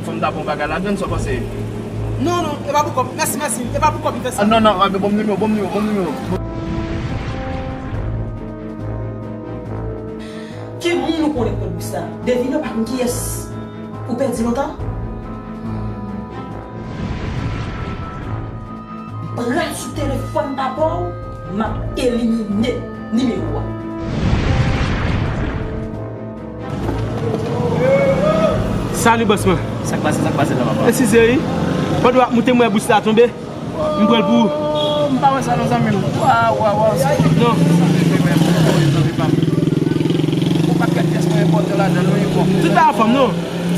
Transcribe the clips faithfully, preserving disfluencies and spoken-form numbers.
Fò m ta pran bagay ladann, sa w panse? Non, non, e pa pou kòb. Mèsi, mèsi. E pa pou kòb m fè sa. Ah, non, non, ah, bon nimewo, bon nimewo, bon nimewo. Ki moun ou konnen k pot bous la? Devine, ou pa konn kiyès. Ou pèdi lontan? Pral sou telefòn papa w, m ap elimine nimewo a. Salut boss mwen. Sa k pase, sa k pase la papa? Eskize wi. Pandan w ap moute m wè bous la tonbe. M pran l pou ou. Oh, m pa wè sa non zanmi m. Waw, waw, waw. Non. Yon pakèt pyès mwen enpòte ladan l wi, bon. Tout pa anfòm non.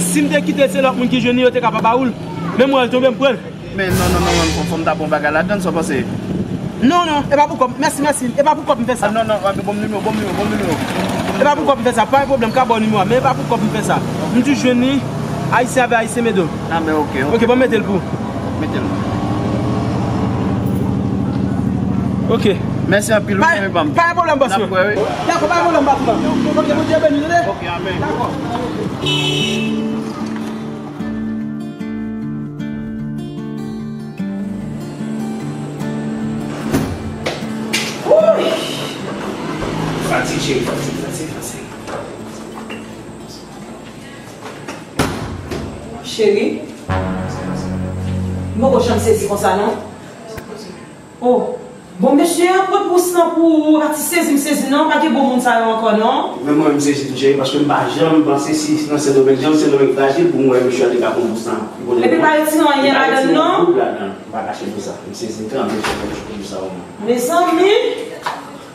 Si m te kite l se lòt moun ki jwenn li, yo te ka pa ba ou l. Men m wè l tonbe, m pran l. Men non, non, non, non, fò, fò m ta pran bagay ladann, sa w panse? Non, non, e pa pou kòb. Mèsi, mèsi. E pa pou kòb m fè sa. Ah, non, non, ah, bon nimewo, bon nimewo, bon nimewo. E pa pou kòb m fè sa. Pa gen pwoblèm, ka ba w nimewo a, men e pa pou kòb m fè sa. M di jwenn li, Ayisyen avè Ayisyen mete w. Ah, ben, ok, ok. Ok, ban m mete l pou ou. Mete l. Ok. Mèsi anpil, wi, men pa m. Pa gen pwoblèm, bòs mwen. N ap wè, wi. Dakò, pa gen pwoblèm, patwon. Ok, Bondye beni w, tande? Ok, amèn. Dakò. Wouy! Fatig, cheri, fatig, fatig, fatig. Cheri, m poko janm sezi konsa, non. Oh, bon, mesye an pran bous lan pou ou, pa ti sezi m sezi non, pa gen bon moun sa yo ankò non. Men mwen, m sezi tou, cheri, paske m pa janm panse si nan Sendomeng, jan Sendomeng frajil, pou m wè mesye a te ka pran bous lan. Epi pa retire anyen ladan l non. M pa kache pou sa. M sezi, m tranble pou sa, pou sa, mwen. Mezanmi,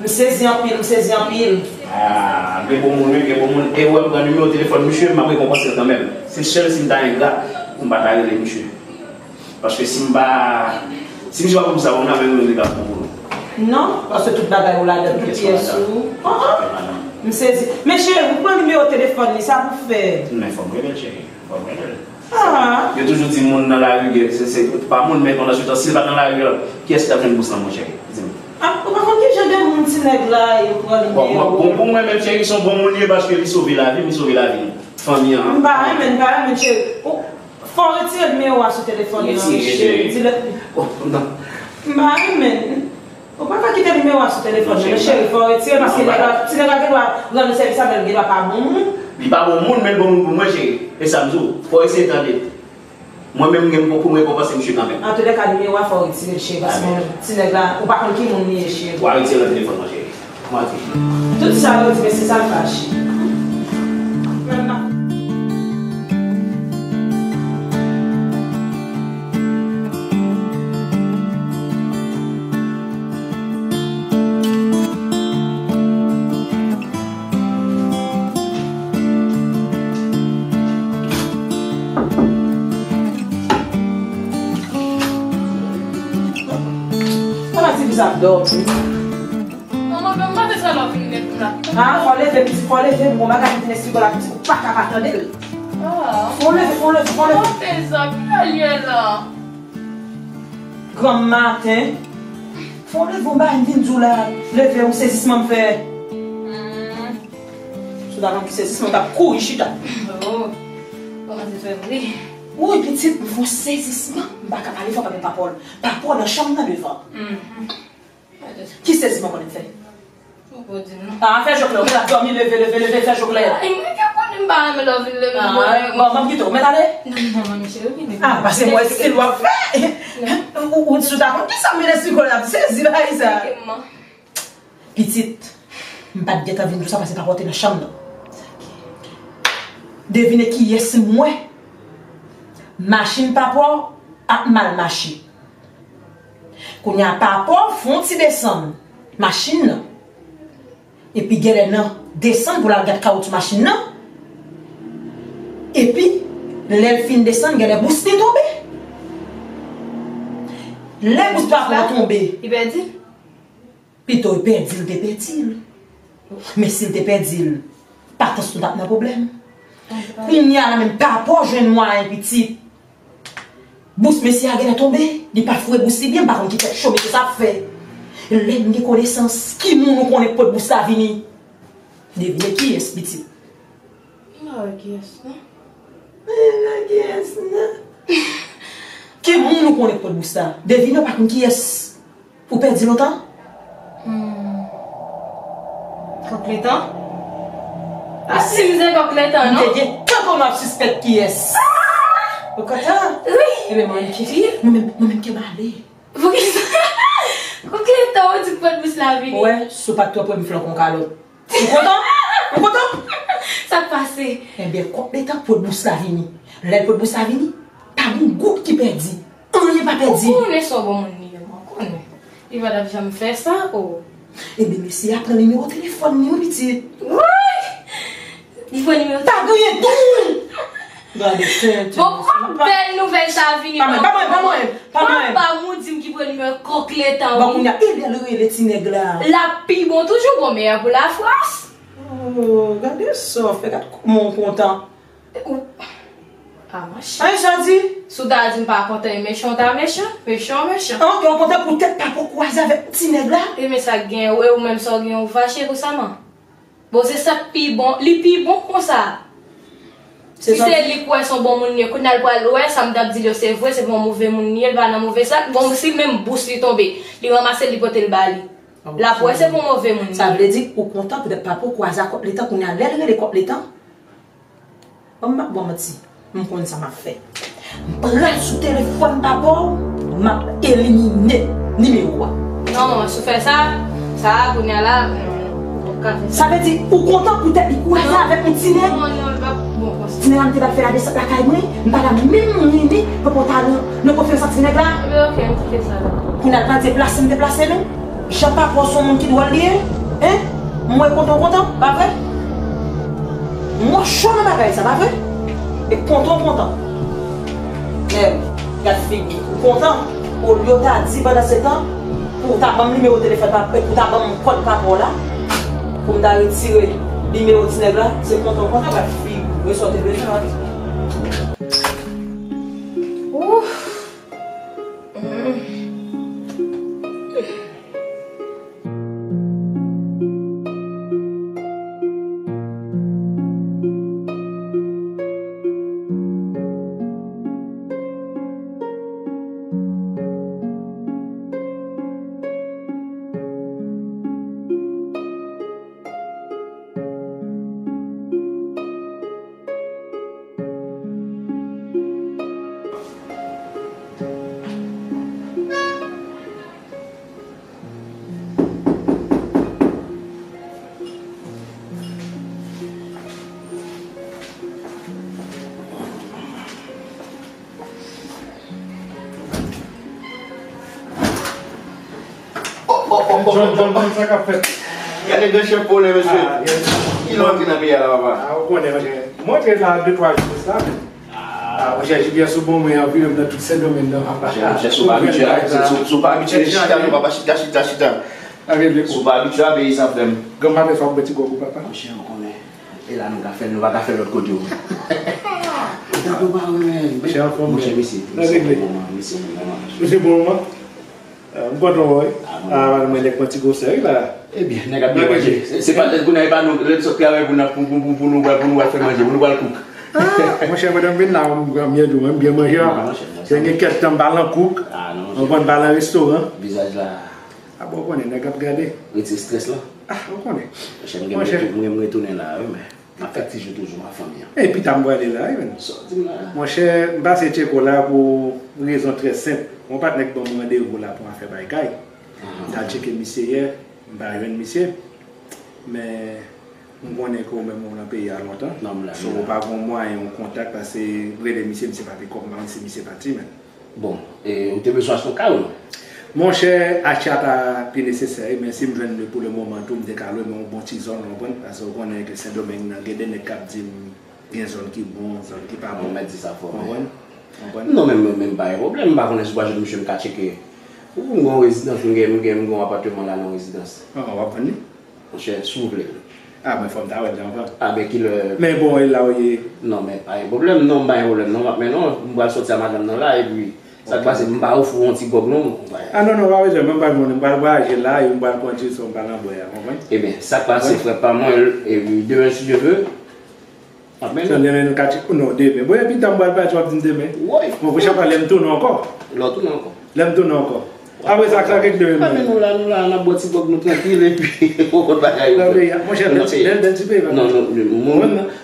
m sezi anpil, m sezi anpil. Ah, gen bon moun, wi, gen bon moun. E wè, m pran nimewo telefòn misye, m ap rekonpanse l kanmenm. Se sèl si m ta engra, pou m pa ta rele misye. Paske si m pa, si misye pa pran pou sa, bon, m ta menm rele pou ou. Non, paske tout bagay ou ladan, tout pyès ou. Ah, ah. M sezi. Men cheri, ou pran nimewo telefòn li, sa pou fè? Men fò m rele l, cheri. Fò m rele l. Ah. Yo toujou di moun nan lari, gen, se, se pa moun, men pandan se tan, si l pa nan lari an, kiyès ki t ap jwenn bous lan, monchè? Di m. Ah, ou pa konn ki jan de moun ti nèg la yo pran nimewo. Bon, bon, bon, pou mwen menm, cheri, se yon bon moun li ye, paske li sove lavi m, li sove lavi fanmi an. M pa renmen, m pa renmen, cheri. Ou, Fò w retire nimewo a sou telefòn nan, cheri. Di l. Oh, non. M pa renmen. Ou pa ka kite nimewo a sou telefòn nan, cheri. Fò w retire, paske nèg la, ti nèg la gen dwa rann ou sèvis avè l, gen dwa pa bon moun. Li pa bon moun, men l bon moun pou mwen, cheri. E sa m di w. Fò w eseye tande. Mwen menm, m gen pou mwen rekonpanse misye kanmenm. Antoulèka, nimewo a fò w retire l, cheri, paske ti nèg la, ou pa konn ki moun li ye, cheri. W a retire l nan telefòn mwen, cheri. Tout sa yo di, men se sa l fache. Sa pa ti bizarre dòmi. Manman, men m pa te sa lè w vin met m la. Ah, fò leve, pitit, fò leve. Bon, bagay m te esplike w la, pitit, ou pa ka pa tande l. Ah. Fò leve, fò leve, fò leve. Mwen te sa, kilè l ye la? Granm maten. Fò leve, yon bagay m vin di w la. Leve, yon sezisman m fè. Hmm. Si w ta konn ki sezisman, m t ap kouri chita. Oh, kòmanse fè m ri. Woy, pitit, m fè yon sezisman. M pa ka pale fò, pa gen papòl. Papòl nan chanm nan devan. Mhm. Ki sezisman konnen fè? Ou ko di m non. Ah, fè jòklè, ou mèt ap dòmi, leve, leve, leve, fè jòklè. Ay, mwen ka konnen m pa renmen lè w vin leve m. Ah, bon, bon, m kite w, mèt ale? Non, non, non, Michel, ou vin leve m. Ah, paske m wè stil w ap fè. Ou, ou, si w ta konn kisa m vin esplike w la, m sezi bagay sa. Pitit, m pa t gentan vin pou sa, paske papa w te nan chanm nan. Devine kiyès m wè? Machin papa w ap mal mache. Kounye a papa w fè yon ti desann machin nan. Epi genlè nan desann pou l al gad kawoutyou machin nan. Epi, lè l fin desann, genlè bous li tonbe. Lè bous papa w tonbe. Li pèdi l? Pito l pèdi l, te pèdi l. Men si l te pèdi l, patans nou t ap nan pwoblèm. Kounye a la menm, papa w jwenn mwayen pitit. Bous mesye a genlè tonbe, li pa foure bous li byen, m pa konn ki tèt cho mesye sa ap fè. Lè m gen konesans, ki moun ou konnen k pot bous la vini? Devine kiyès, pitit? M pa wè kiyès, non. Ki moun ou konnen k pot bous la? Devine, ou pa konn kiyès ou pèdi lontan? Hmm. Kòk letan? A, si m se kòk letan, non? M te gen tan kòmanse ap sispèk kiyès. Ou kontan? Wi. Ebyen, mwen menm ki, mwen menm, mwen menm ki m ale. Poukisa? Kòk letan, ou di k pot bous la vini? Ou wè, si w pa t twò pran m flank yon kalòt. Ou kontan? Ou kontan? Sa k pase? Ebyen, kòk letan pot bous la vini. Lè l pot bous la vini, pa gen yon goud ki pèdi. Anyen pa pèdi. Ou konnen se yon bon moun li ye, mwen konnen. Li pa t ap janm fè sa, o. Ebyen, mesye a pran nimewo telefòn li, wi, pitit. Woy! Li pran nimewo. Pa gen anyen tou! Gade tenten. Bon, kòman bèl nouvèl sa vini? Pa mwen, pa mwen, pa mwen, pa mwen. Papa m ou di m ki pran nimewo kòk letan, wi. Bon, kounye a, e lè l rele ti nèg la? L ap pi bon toujou, bon, meyè pou Lafrans. Oh, gade sa w fè, gade kòman w kontan. Ou, a, manchè. An, sa w di? Si w ta di m pa kontan, e mechan w ta mechan, mechan w mechan. An, ke w kontan poutèt papa w kwaze avèk ti nèg la? E men sa k gen, e ou menm sa w gen, ou fache pou sa, man? Bon, se sa k pi bon, li pi bon konsa. Si se li k wè se yon bon moun li ye, kounye a l pral wè sa m t ap di l yo se vre, se pa yon move moun li ye, l pa nan move sa. Bon, si menm bous li tonbe, li ranmase l, li pote l ba li. L ap wè se pa yon move moun li ye. Sa vle di ou kontan poutèt papa w kwaze ak kòk letan, kounye a lè l rele kòk letan, ban m, m ap ba w manti. M konn sa m ap fè. M pral sou telefòn papa w, m ap elimine nimewo a. Non, si w fè sa, sa a, kounye a la, non, non, ou p ka fè sa. Sa vle di, ou kontan poutèt li kwaze avèk yon ti nèg? Non, non, li p ap bon konsa. Ti nèg la m te pral fè ladesant lakay mwen, m pa ta menm renmen pou w ta nan, nan konferans ak ti nèg la. Ebyen, oke, m kite sa la. Kounye a l pral deplase, m deplase menm. Jan papa w se yon moun ki dwòl li ye, en? M wè kontan w kontan, pa vre? M wè w cho nan bagay sa, pa vre? E kontan w kontan. Men, gad figi, ou kontan? Olye w ta di pandan se tan, pou w ta ban m nimewo telefòn pa, pou w ta ban m kòd papa w la, pou m ta retire nimewo ti nèg la, se kontan w kontan, gad figi, resòti bezwen an. Ouf! John, John, John, sa k ap fèt? Gade gran chèf pole, mesye. Ah, yes. Ki lè w antre nan peyi a la, papa? Ah, ou konnen, monchè. Mwen antre la de twa jou de sa. Ah, monchè, J P S ou bon, mwen anvi menm nan tout Sendomeng nan, papa. Monchè, monchè, si w pa abitye a, si, si, si w pa abitye chita, non, papa, chita, chita, chita. Si w pa abitye a, peyizan, frè m. Granm maten sa w ap bwè ti gwòg ou, papa. Monchè, ou konnen. E la nou ka fè l, nou pa ka fè l lòt kote, wi. Gade w pa wè, men. Monchè, anfòm, monchè, men. Mesye, mesye, bon moman, mesye, bon moman. Mesye, bon moman. Ah, m kontan wè w, wi. Ah, mwen nèg pran ti gwosè, wi, la. Ebyen, nèg ap byen manje. Se, se pa, kounye a, e pa nou, lè n sot travay pou n ap, pou, pou, pou, pou nou, pou nou al fè manje, pou nou al kouk. Ah, monchè, pandan m vin la, m, m byen di w, m byen manje, papa. Non, monchè, non, sa gen kèk tan m pa al nan kouk. Ah, non, monchè. M konn pa al nan restoran. Vizaj la. Ah, bon, ou konnen, nèg ap gade. Retire estrès la. Ah, ou konnen. Monchè, m gen, monchè, m gen, m retounen la, wi, men. M ap fè ti jou toujou ak fanmi an. E pita m prale la, wi, menn. Sa w di m la? Monchè, m pase tcheke w la pou rezon trè senp. Yon patnè k ban m randevou la pou afè bay kay. M t al tcheke misye yè, m pa jwenn misye. Men, m konnen ke w menm ou nan peyi a lontan. Non, m la, m la. So, ou pa gon mwayen yon kontak, pase rele misye, misye pa pikòp, m pa konn si misye pati, menn. Bon, e, ou te bezwen achte yon kay ou non? Monchè, achte a ta pi nesesè, men si m jwenn li pou le moman tou, m te ka lwe, men yon bon ti zòn, ou konprann? Paske ou konnen ke Sendomeng nan, gen de nèg k ap di m gen zòn ki bon, zòn ki pa bon. Ou mèt di sa fò, men. Ou konprann? Ou konprann? Non, men, men, men m pa gen pwoblèm, m pa konnen si w pa jwenn misye, m ka tcheke. Ou m gen yon rezidans, m gen, m gen, m gen yon apatman la nan yon rezidans. Ah, w ap vann li? Monchè, si w vle. Ah, men fò m ta wè l anvan. Ah, men kilè? Men bon, e la w ye? Non, men pa gen pwoblèm, non, m pa gen pwoblèm, non, m ap, men non, m pral sòti a madanm nan la, epi, sa k pase, m pa ofri w yon ti gwòg, non. Ah, non, non, pa bezwen, men m pral, m pral vwayaje la, e m pral pran ti son, m pral nan bwè a, konprann? Ebyen, sa k pase, frè pa mwen, epi, demen, si Dye vle, Apre demen nou ka tcheke. Non, demen. Bon, epi tan m pral pati, w ap di m demen. Woy. Bon, pwochèn fwa, lè m tounen ankò. Lè w tounen ankò. Lè m tounen ankò. Apre sa, sa regle menm. Apre nou la, nou la, n ap bwè ti gwòg nou trankil, epi ou konn bagay yo fèt. Monchè, bèl ti peyi, non, non,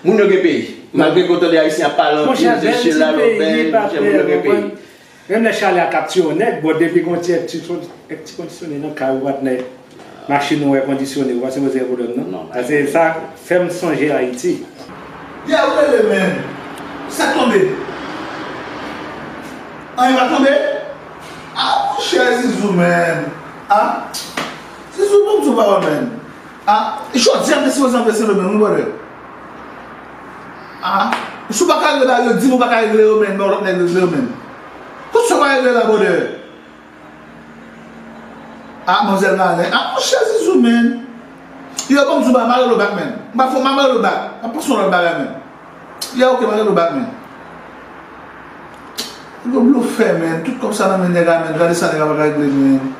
moun yo gen peyi. Malgre ke w tande Ayisyen ap pale anpil, se chela, lòbèy, monchè, moun yo gen peyi. Menm lè chalè a k ap tiye yon nèg, bon, depi gon ti èk ti, èk ti kondisyone nan kay ou, patnè, machin ou èkondisyone, ou pa sipoze gen pwoblèm, non. Paske sa fè m sonje Ayiti. Yè, ou rele, menm. Sa k tonbe? Anyen pa tonbe? Ah, monchè, Zizou, menm. Ah, Zizou, ban m di w pawòl, menm. Ah, jodi a, m te sipoze antre Sendomeng, wi, brother. Ah, si w pa ka regle bagay yo, di m ou pa ka regle yo, menm, men yon lòt nèg regle yo, menm. Kot sa w ka regle la, brother? Ah, manzèl malen. Ah, monchè, Zizou, menm. Yo, ban m di w bagay, m a rele w back, menm. M pa fè, m a rele w back. M ap panse yon lòt bagay, menm. Yo, ok, m a rele w back, menm. Yo blofè, menm. Tout kòb sa nan men nèg la, menm. Gade sa nèg la pa ka regle, menm.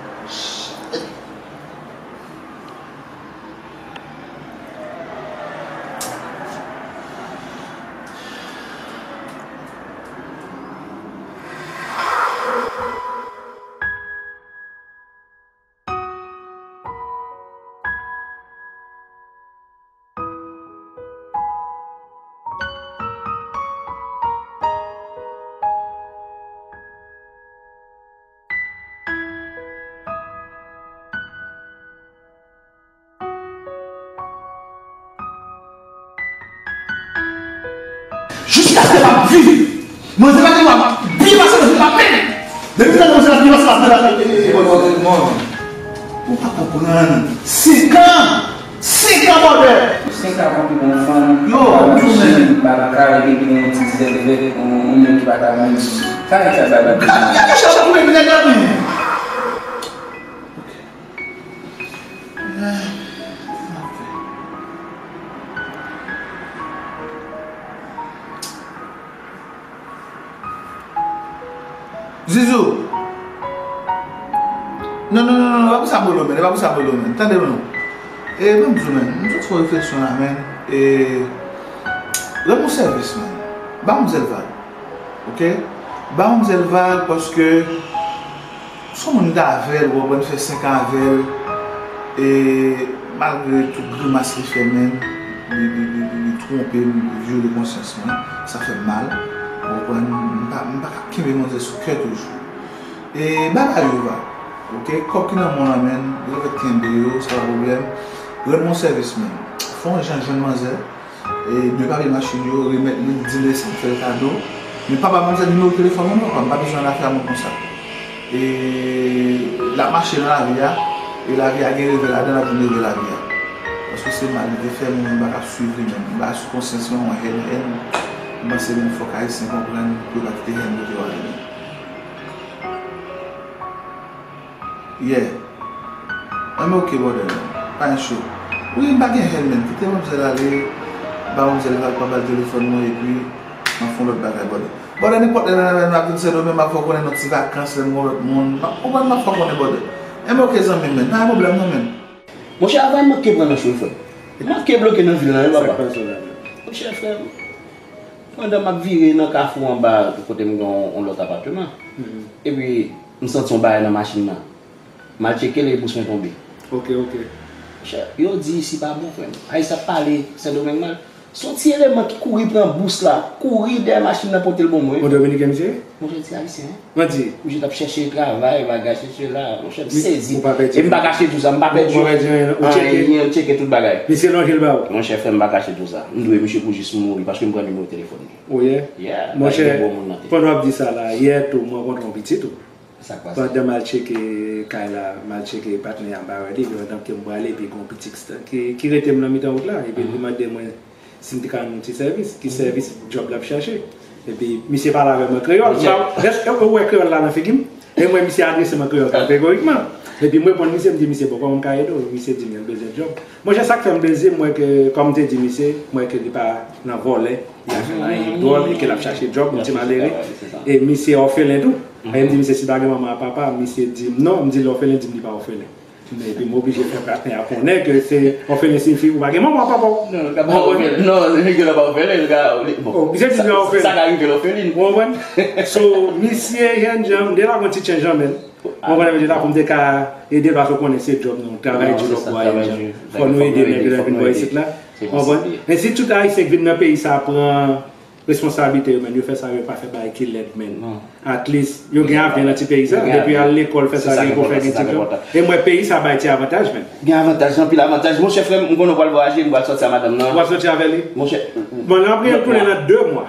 Jiskaske m ap viv. Mwen se pa te w ap byen pase nan vi m ap mennen. Depi lè mwen se ap byen pase m ap mennen. Ou pa konprann. Senk an. Senk an, brother. Senk an konpi bon fanm. Yo, machin, bagay, epi yon ti zèl vèt, yon moun ki pa ka menm. Sa nèg sa bay. Gade, gade, gade, gade, gade. Zizou. Non, non, non, non, non, pa pou sa bolo, men, pa pou sa bolo, men. Tande m non. E, ban m di w, men, m sot fè refleksyon la, men. E, rann mwen sèvis, men. Ba manmzèl vag. Ok? Ba manmzèl vag paske se yon moun ki avè l, ou konprann, fè senk an avè l, e malgre tout grimas li fè, men, li, li, li, li, li twonpe m, li vyole konsyans mwen, sa fè m mal, ou konprann, m pa, m pa ka kenbe manzè sou kè toujou. E bagay yo va, ok? Kòb ki nan men w lan, men, ou fèt kenbe yo, se pa pwoblèm. Rann mwen sèvis, men. Fè yon jan jwenn manzè, e, de papye machin yo, remèt li, di l se m fè l kado. Men papa, ban m nimewo telefòn mwen non, papa, m pa bezwen al afè a moun konsa. E l ap mache nan lavi a, e lavi a gen revè ladan l, ap vin revè lavi a. Paske se mal li te fè mwen, m pa ka swiv li menm. M ba sou konsyans mwen, yon hèn, hèn. M panse menm fòk Ayisyen konprann pou yo pa kite hèn pote yo ale menm. Yeah. Enben, ok, brother, man. Pa gen cho. Wi, m pa gen hèn, man. Kite manmzèl ale. Ba manmzèl vag, pa ba l telefòn mwen, epi m ap fè yon lòt bagay, brother. Brother, nenpòt lè, lè, lè, lè m ap vin Sendomeng, m ap fè w konnen nan ti vakans, lè m gen lòt moun. M ap konprann, m ap fè w konnen, brother. Enben, ok, zanmi m, man. Pa gen pwoblèm, non, man. Monchè, avè m manke pran nan cho, frè. M manke bloke nan vil la, wi, papa. Sa k pase la, man? Monchè, frè m, pandan m ap vire nan kafou anba, kote m gen yon, yon lòt apatman, epi m santi yon bagay nan machin nan. M al tcheke l e bous mwen tonbe. Ok, ok. Monchè, yo di isi pa bon, frè m. Ayisyen ap pale Sendomeng mal. Se yon ti eleman ki kouri pran bous la, kouri dèyè machin nan pote l ban mwen. Yon dominiken misye ye? Monchè, ti ayisyen. Mwen di. Misye t ap chèche travay, bagay, chèche la. Monchè, m sezi. Ou pa pèdi anyen. E m pa kache di w sa, m pa pèdi. Ou pa pèdi anyen, ou tcheke. Anyen, m tcheke tout bagay. Misye lonje l ba ou. Monchè, frè m, m pa kache di w sa. M dwe misye pou jis mouri, paske m pran nimewo telefòn li. Oh yeah? Yeah, monchè, pandan w ap di sa la, yè tou, m rankontre yon pitit ou. Sa k pase? Pandan m al tcheke kay la, m al tcheke patnè a, m pa wè li, epi pandan ke m prale, epi gen yon pitit ki, ki rete m nan mitan wout la, epi li mande mwen si m te ka rann yon ti sèvis, ki sèvis djòb l ap chache. Epi misye pale avè m an kreyòl. Èske ou wè kreyòl la nan figi m? E mwen, misye adrese m an kreyòl kategorikman. Epi m reponn misye, m di misye, "Bon, kòman m ka ede w?" Misye di m l bezwen djòb. Monchè, sa k fè m plezi, m wè ke, kòm m te di misye, m wè ke li pa nan vòlè, li pa fè anyen dwòl, e ke l ap chache djòb, yon ti malere. E misye òfelen tou. E m di misye si l pa gen manman ak papa, misye di m non, m di l òfelen, li di m li pa òfelen. Men epi m oblije fè patnè a konnen ke se òfelin siyifi ou pa gen manman, papa w. Non, l ka pa òfelin. Non, li gen lè pa òfelin, li ka, li, bon. Oh, misye di li òfelin. Sa ka rive l òfelin. Ou konprann? So, misye Yan Jan, m te la gon ti change nan men l. Ou konprann, m te la pou m te ka ede l, paske w konnen se djòb nou, travay di lòt bò a Yan Jan. Fò nou ede nèg yo lè vin bò isit la. Ou konprann? Men si tout Ayisyen k vin nan peyi sa a pran responsablite yo, men yo fè sa, yo pa fè bagay ki lèd, men. At least, yo gen avni nan ti peyi sa. Depi al lekòl, fè sa gen pou fè gen ti djòb. E m wè peyi sa bay ti avantaj, men. Gen avantaj, anpil avantaj. Monchè, frè m, m konnen w pral vwayaje, m pral sòti a madanm nan. W ap sòti avè li? Monchè. Bon, l ap retounen nan de mwa.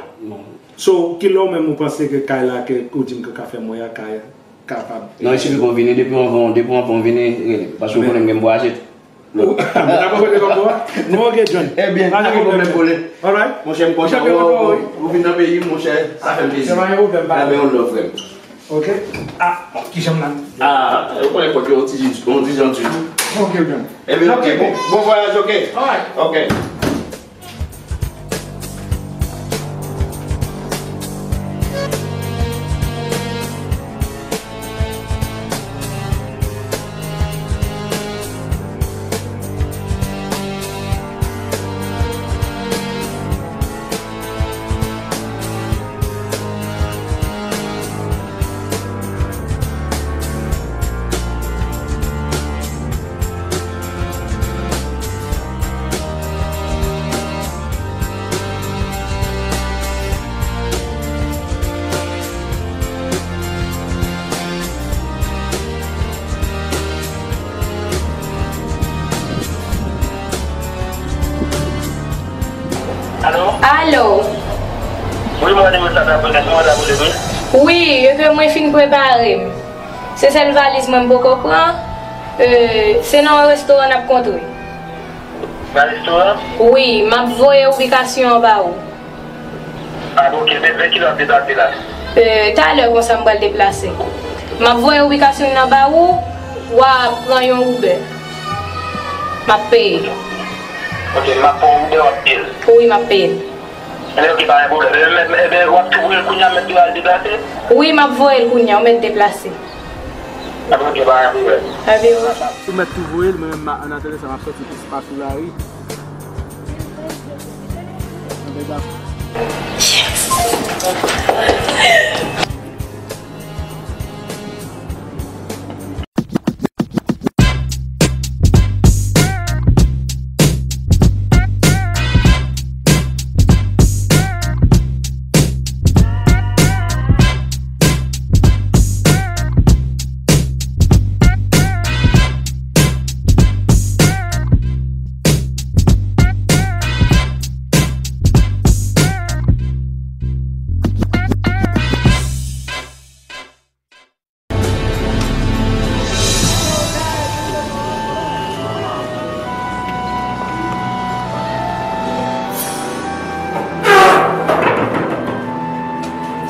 So, kilè w menm ou panse ke kay la, ke ou di m ke w ka fè mwen a, kay kapab. Non, il suffit pou w vini, depi w anvan, depi w anvan w vini, rele m. Paske w konnen m gen m vwayaje. Ou, mwen ap kote kòb mwen. Bon, ok, John. Ebyen, pa gen pwoblèm, kole. Alright. Monchè, m kontan wè w, ou vin nan peyi m, monchè, sa fè m plezi. Se pa gen pwoblèm, pa. Ebyen, yon love, frè m. Ok. Ah, bon, kijan m la? Ah, ou konnen pòt yo, yon ti, yon ti jan di tou. Ok, John. Ebyen, ok, bon, bon vwayaj, ok? Alright. Ok. Alo? Alo? Wi, mwen, mwen, sa ta pou, mwen, ta pou, wi. Wi, e ke mwen fin prepare m. Se sèl valiz mwen m poko pran. E, se nan yon restoran n ap kontre. Nan restoran? Wi, m ap voye ibikasyon an ba ou. Ah, ok. Men, men kilè w ap deplase la? E, talè konsa m pral deplase. M ap voye ibikasyon nan ba ou, w a pran yon Uber. M ap peye. Ok, m ap pran yon Uber, w ap peye l? Wi, m ap peye l. Ebyen, ok, pa gen pwoblèm. Ebyen, men, men, ebyen, w ap tou voye l kounye a, mèt al deplase? Wi, m ap voye l kounye a, w mèt deplase. Ebyen, ok, pa gen pwoblèm. Ebyen, wi. Ou mèt tou voye l, mwen menm, m a, an atandan sa, m ap sòti plis pa sou lari. Yes!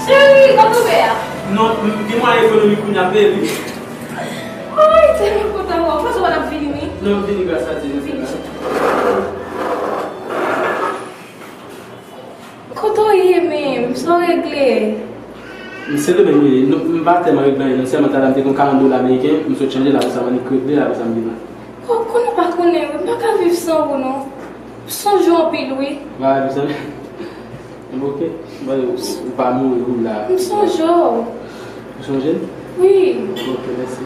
Cheri, kote w ye a? Non, m gen mwayen ekonomik kounye a, peye li. Ay, tèlman kontan wè w. Panse w pa t ap vini, wi. Non, m vini gras a Dye, m fè la. Kote w ye menm? Sa w regle? M Sendomeng mwen ye. Non, m pa tèlman regle anyen, non. Sèlman talè m te gen yon karant dola ameriken, m sot chanje l, apre sa m annik regle l, apre sa m vin la. Kòk, konnen w pa konnen, wi. M pa ka viv san ou, non. M sonje w anpil, wi. M pa ka viv san. Bon, ok. Bon, ou, ou pa mouri, ou la. M sonje w. Ou sonje m? Wi. Ok, mèsi.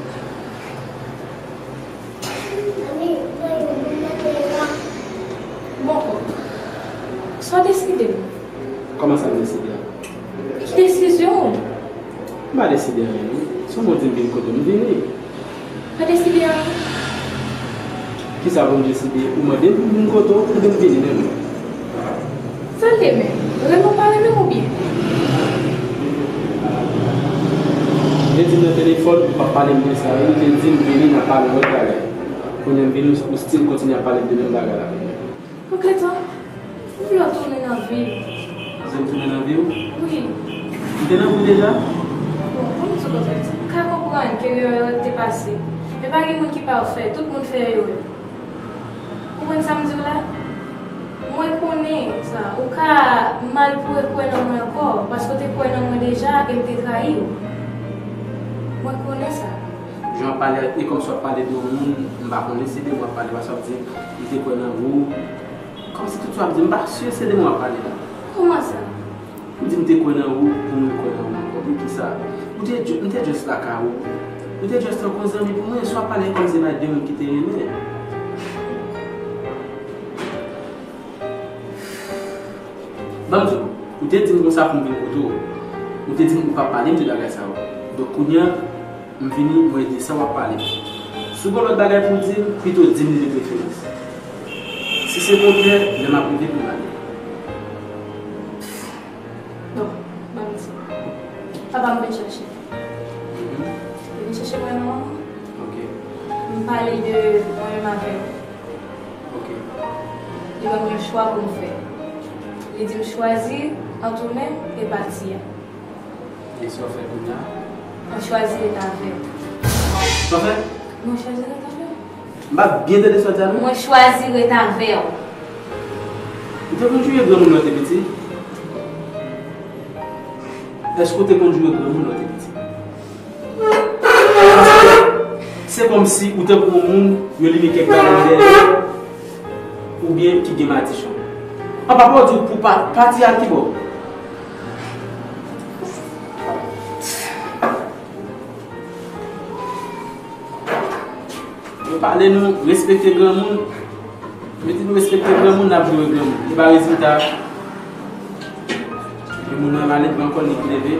Bon, sa w deside? Kòman sa m deside a? Ki desizyon w? M pa deside anyen, non. Se w mande m vin kote w, m vini. Pa deside anyen? Kisa pou m deside? Ou mande m vin kote w, oubyen m vini menm? Sa l ye menm? Renmen w pa renmen m oubyen? Li te di m nan telefòn, li p ap pale m de sa, li te di m vini, n ap pale lòt bagay. Kounye a m vini, ou still kontinye ap pale m de menm bagay la. Ou gentan? M vle w tounen nan vi m. Se m tounen nan vi w? Wi. M te nan vi w deja? Bon, pou m di w konsa, m ka konprann ke erè te pase. Men pa gen moun ki pafè, tout moun fè erè. Ou konprann sa m di w la? Mwen konnen sa. Ou ka mal pou rekwè nan mwen ankò, paske w te kwè nan mwen deja e m te trayi w. Mwen konnen sa. M ap pale, e kòmsi w ap pale de yon moun, m pa konnen se de mwen w ap pale, paske w ap di, m te kwè nan ou. Kòmsi tout sa w ap di, m pa si se de mwen w ap pale la. Kòman sa? Ou di m te kwè nan ou, pou mwen kwè nan ou ankò. Poukisa? Ou te ju-, m te just lakay ou. Ou te just tankou yon zanmi pou mwen, sa w ap pale kòmsi se pa de moun ki te renmen. Ban m di w, ou te di m konsa pou m vin kote w. Ou te di m ou p ap pale m de bagay sa yo. Donk, kounye a, m vini, mwen di sa w ap pale. Si w gen lòt bagay pou w di m, pito di m li de preferans. Si se kontrè, lè m ap rive pou m ale. Bon, ban m di w. Papa m vin chèche. Mhm. Li vin chèche mwen non. Ok. M pale de mwen menm avè w. Ok. Li ban mwen yon chwa pou m fè. Li di m chwazi antounen e pati a. E sa w fè kounye a? Mwen chwazi ret avè w. Sa w fè? Mwen chwazi ret avè w. M pa byen tande sa w di a non. Mwen chwazi ret avè w. Ou te konn jwe granmoun lè w te piti? Èske w te konn jwe granmoun lè w te piti? Paske se kòmsi ou tankou yon moun yo limen kèk bagay dèyè oubyen ki gen madichon. An papa w di w pou pa, pati al kibò? Yo pale nou respekte granmoun. Yo di nou respekte granmoun, n ap jwe granmoun. E pa rezilta. Epi moun nan ale, pran kò l, li leve.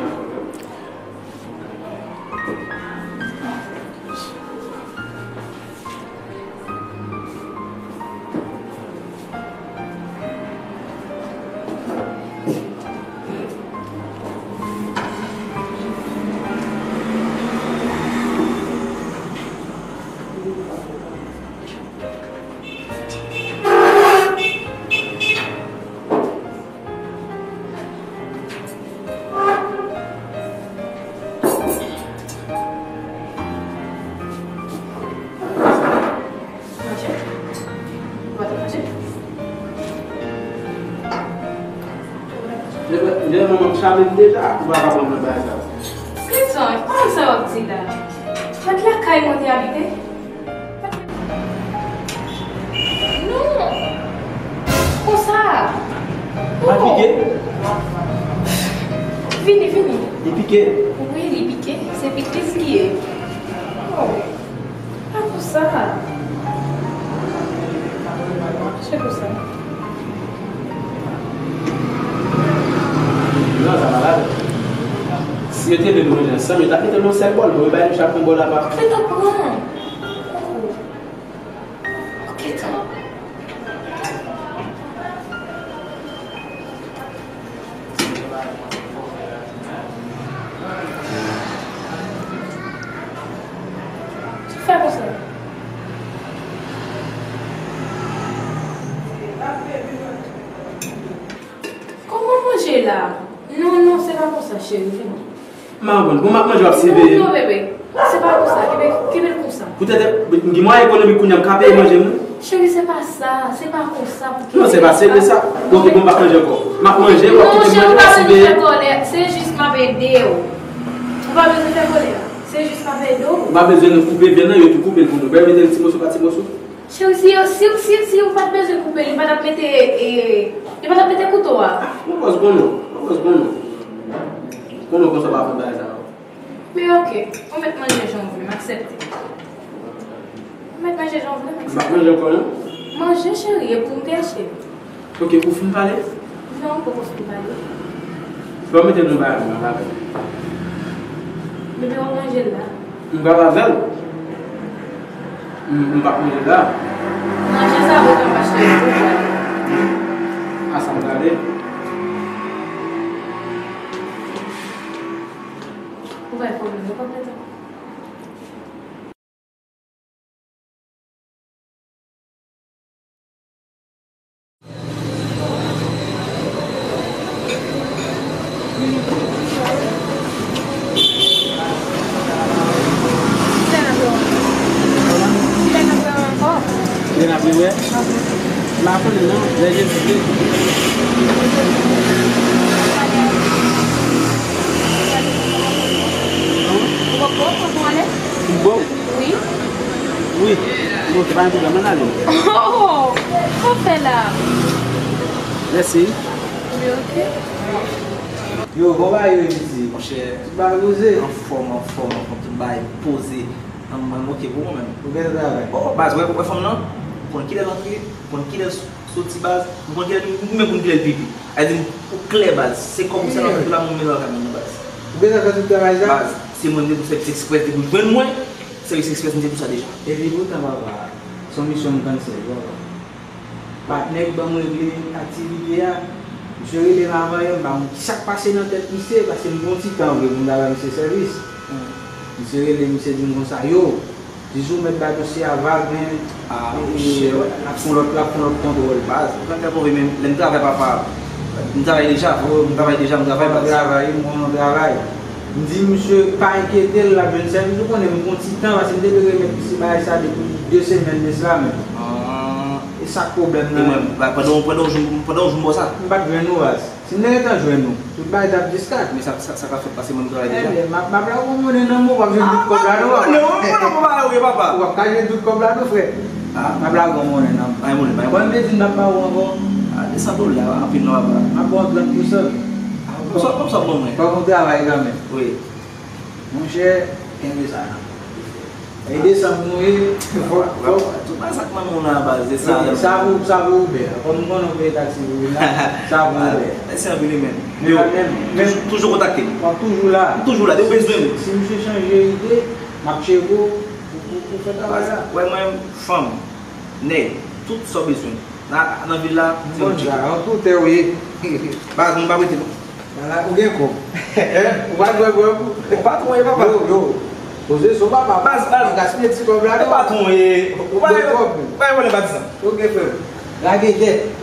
Manje. Ou pa t ap manje? Lè, lè manman m chame m deja, ou pa ka pran mwen bagay sa. Clinton, kòman sa w ap di la? Mèt lakay mwen te abite? Non! Konsa! Pa pike? Vini, vini. Li pike? Wi, li pike. Se pikliz li ye. Oh. Pa konsa. Mache konsa. Non, sa malad. Si yo te vle nou manje ansanm, yo t ap mete nou yon sèl bòl, bon, yo bay nou chak yon bòl apa. Fè tan pran. Ok, tan. Sa fè konsa. Kòman manje la? Non, non, se pa konsa, cheri, vini. M pa konprann. Bon, m ap manje, w ap siveye m. Non, non, bebe. Se pa konsa. Kenbe, kenbe l konsa. Poutèt m gen mwayen ekonomik kounye a, m ka peye manje m, wi. Cheri, se pa sa. Se pa konsa pou kenbe l konsa. Non, se pa serye sa. Ok, bon, m pa manje ankò. M ap manje, w ap kite m manje, w ap siveye m. Non, cheri, ou pa bezwen fè kòlè. Se jis m ap ede w. Ou pa bezwen fè kòlè. Se jis m ap ede w. Ou pa bezwen nou koupe vyann nan, yo tou koupe l pou nou. Bèl mete l ti moso pa ti moso. Cheri, si, si, si, si ou pa t bezwen koupe, li pa t ap mete, e, li pa t ap mete kouto a. Ah, mwen pòs konnen, mwen pòs konnen. Konnen konsa pa fè bagay sa yo. Men ok, ou mèt manje jan w vle, m aksepte. Ou mèt manje jan w vle, m aksepte. M ap manje ankò, non? Manje, cheri, e pou m te achte. Ok, ou fin pale? Non, m poko fin pale. Fò w mete nan bagay mwen, m ap avè l. Bebe, w ap manje l la? M p ap avè l. M, m p ap manje l la. Manje sa ou t ap achte yo pou ou ale. A sa m prale. Ou bay pwoblèm, ou konprann sa? Kilè n ap wè ankò? Kilè n ap rewè? M pa konnen non, lè Jezi vle. Ou poko pran pou ale? M bon. Wi, bon, se pa yon pwoblèm, ann ale. Oh, sa w fè la? Mèsi. Wi, ok. Yo, bon bagay yo, Emiti. Monchè, tout bagay poze. Anfòm, anfòm, anfòm, tout bagay poze. An, mwen, m ok pou mwen menm. Ou gentan travay? Oh, baz, wè, wè fanm nan? Konn kilè l antre, konn kilè l soti, baz. M konn kilè, m menm konn kilè l pipi. A di, ou klè, baz. Se kòb ou sa nan tou la, mwen menm lakay mwen, baz. Ou gentan fè tout travay sa? Baz, se mwen m te pou sèvis eksprès, te pou jwenn mwen. Sèvis eksprès, m te pou sa deja. Epi poutan, papa, se yon misyon m cancel, papa. Patnè k ban m regle aktivite a, misye rele m avan yè, m pa konn kisa k pase nan tèt misye, paske m gen yon ti tan vre pou m ta ba misye sèvis. Misye rele, misye di m konsa, yo, Dizou mèt ba dosye a vag, men, ah, e, e, monchè, wè, l ap fè yon lòt, l ap fè yon lòt kontwòl. Baz, ou konn fè pwovle, men lè m travay, papa, m travay deja, freo, m travay deja, m travay, baz. Travay, mwen, mwen travay. M di misye pa enkyete l, l ap jwenn sèvis. Ou konnen m gen yon ti tan, paske m te dwe remèt misye bagay sa depi de semèn de sila, men. Ah. E sa k pwoblèm nan? E mwen, ba, pandan, pandan yon jou, pandan yon jou m ba w sa? M pa t jwenn ou, baz. Si m te gentan jwenn ou, tout bagay t ap diskat. Men sa, sa, sa ka fèt pase mwen m travay deja. Ebyen, m ap, m ap lage w monnen nan men w, w ap jwenn tout kòb la non, papa. Non, non, non, papa, ou ye papa. W ap ka jwenn tout kòb la non, frè. Ah. M ap lage w monnen nan men w. Pa gen pwoblèm, pa gen pwoblèm. Bon, m te di m p ap ba w ankò. Ah, desann dola, anpil non, papa. M ap ba w trant pousan. Ah, kòmsa, kòmsa, bon, mwen. Fòk nou travay kanmenm. Wi. Monchè, kenbe sa nan men w. E desanm nou ye, fòk, fòk. Tout bagay sa k manman w nan baz, se sa. Sa pou, sa pou Uber. Kòm m konnen w peye taksi pou vin la, sa pou Uber. Mèsi anpil wi, men. Yo, toujou, toujou kontakte m. W ap toujou la. M toujou la, depi w bezwen m. Si misye chanje ide, m ap tcheke w pou, pou, pou fè travay la. Wè mwen, fanm, nèg, tout sa w bezwen. Nan, nan vil la, se yon tcheke. Bon, sa, an tou tè w ye. Baz, mwen pa prete non. Ala, ou gen kòb. Ou pa dwe bwè pou. Ou patwon ye, papa. Yo, yo. Poze son papa. Baz, baz. Pa gaspiye ti kòb la non. Ou patwon ye. Ou pa gen kòb. Ou pa gen pwoblèm, pa di sa. Ok, frè m. Lage dèt.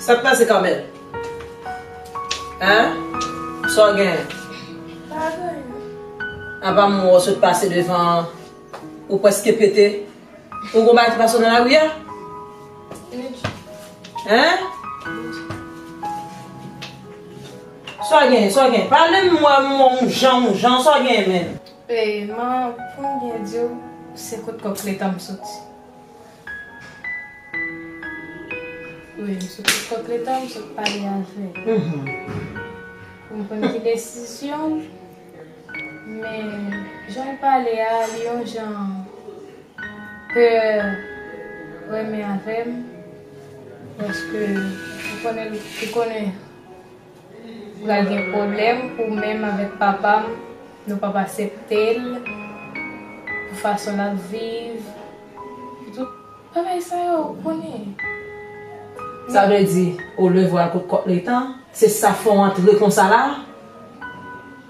Sa k pase, Carmel? Hein? Sa w gen? Pa gen anyen. Apa m wè w sot pase devan, ou prèske pete. Ou gon bagay ki pase w nan lari a? Hein? Sa w gen, sa w gen? Pale m, m wè, m wè w yon jan, yon jan, sa w gen menm? E, man, pou m byen di w, se kot kòk letan m soti. Wi, m sot kot kòk letan, m sot pale avè l. Mhm. Pou m konn ki desizyon l, men jan l pale a, li yon jan pè renmen avè m, paske ou konnen, ou konnen pral gen pwoblèm pou menm avèk papa m, nou p ap aksepte l, pou fason l ap viv, pou tout bagay sa yo, ou konnen. Sa vle di, olye w al kot kòk letan, se sa fè w antre konsa la?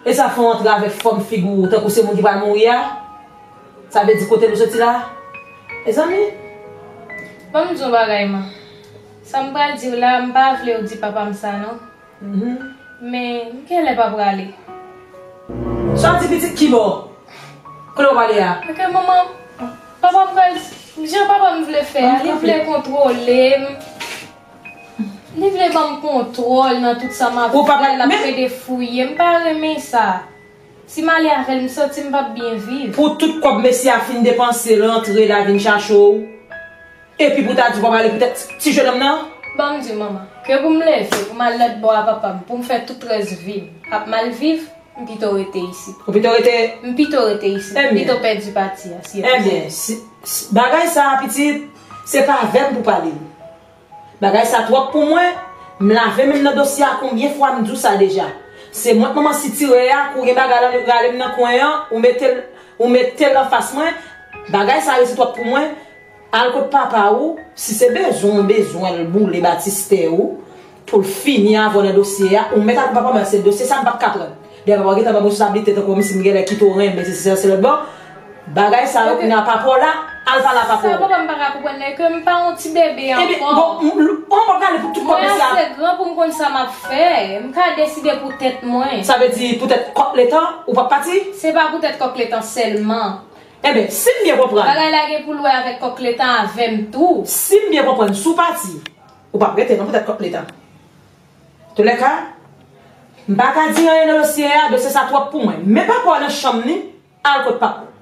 E sa fè w antre avèk fòm figi w, tankou se moun ki pral mouri a? Sa vle di kote nou soti la? Mezanmi! Ban m di w yon bagay, man. Sa m pral di w la, m pa vle w di papa m sa, non. Mhm. Men, m genlè pa prale. Sa w di pitit ki bò? Kote w prale a? Paske manman, papa m pral, jan papa m vle fè a, li vle kontwole m. Li vle ban m kontwòl nan tout sa m ap fè, l ap plede fouye. M pa renmen sa. Si m ale avè l, m santi m p ap byen viv. Pou tout kòb mesye a fin depanse, rantre la vin chache w. Epi pou ta di w pa prale poutèt ti, ti jenòm nan? Ban m di w, manman, ke pou m leve, pou m al lòt bò a papa m, pou m fè tout rès vi m ap mal viv, m pito rete isit. Ou pito rete? M pito rete isit. M pito pèdi pati a, si e posib. Ebyen, si, si, bagay sa a, pitit, se pa avè m pou pale. Bagay sa twòp pou mwen. M lave men m nan dosye a, konbyen fwa m di w sa deja? Se mwen k manman sitire a, kou gen bagay la, rale m nan kwen an, ou mete l, ou mete l anfas mwen. Bagay sa resi twòp pou mwen. Al kot papa ou, si se bezwen w bezwen l boule batistè ou, pou l fini avè w nan dosye a, ou mèt al pou papa w, men se dosye sa m p ap ka pran. Dayè papa w gentan pran responsablite tankou kòmsi m genlè kite w renmen se se se lòt bò. Bagay sa yo kounye a papa w la, al pale a papa w. Sa papa m pa ka konprann nan ke m pa yon ti bebe ankò. Ebyen bon, m- m- on pa prale pou tout kòb mesye a. Mwen ase gran pou m konn sa m ap fè. M ka deside pou tèt mwen. Sa vle di poutèt kòk letan ou p ap pati? Se pa poutèt kòk letan sèlman. Ebyen si m byen konprann. Bagay la gen pou l wè avèk kòk letan avè m tou. Si m byen konprann, si w pati, ou p ap rete non poutèt kòk letan. Toulèka, m pa ka di anyen nan dosye a, dosye sa twòp pou mwen. Men papa w nan chanm li, al kot papa w.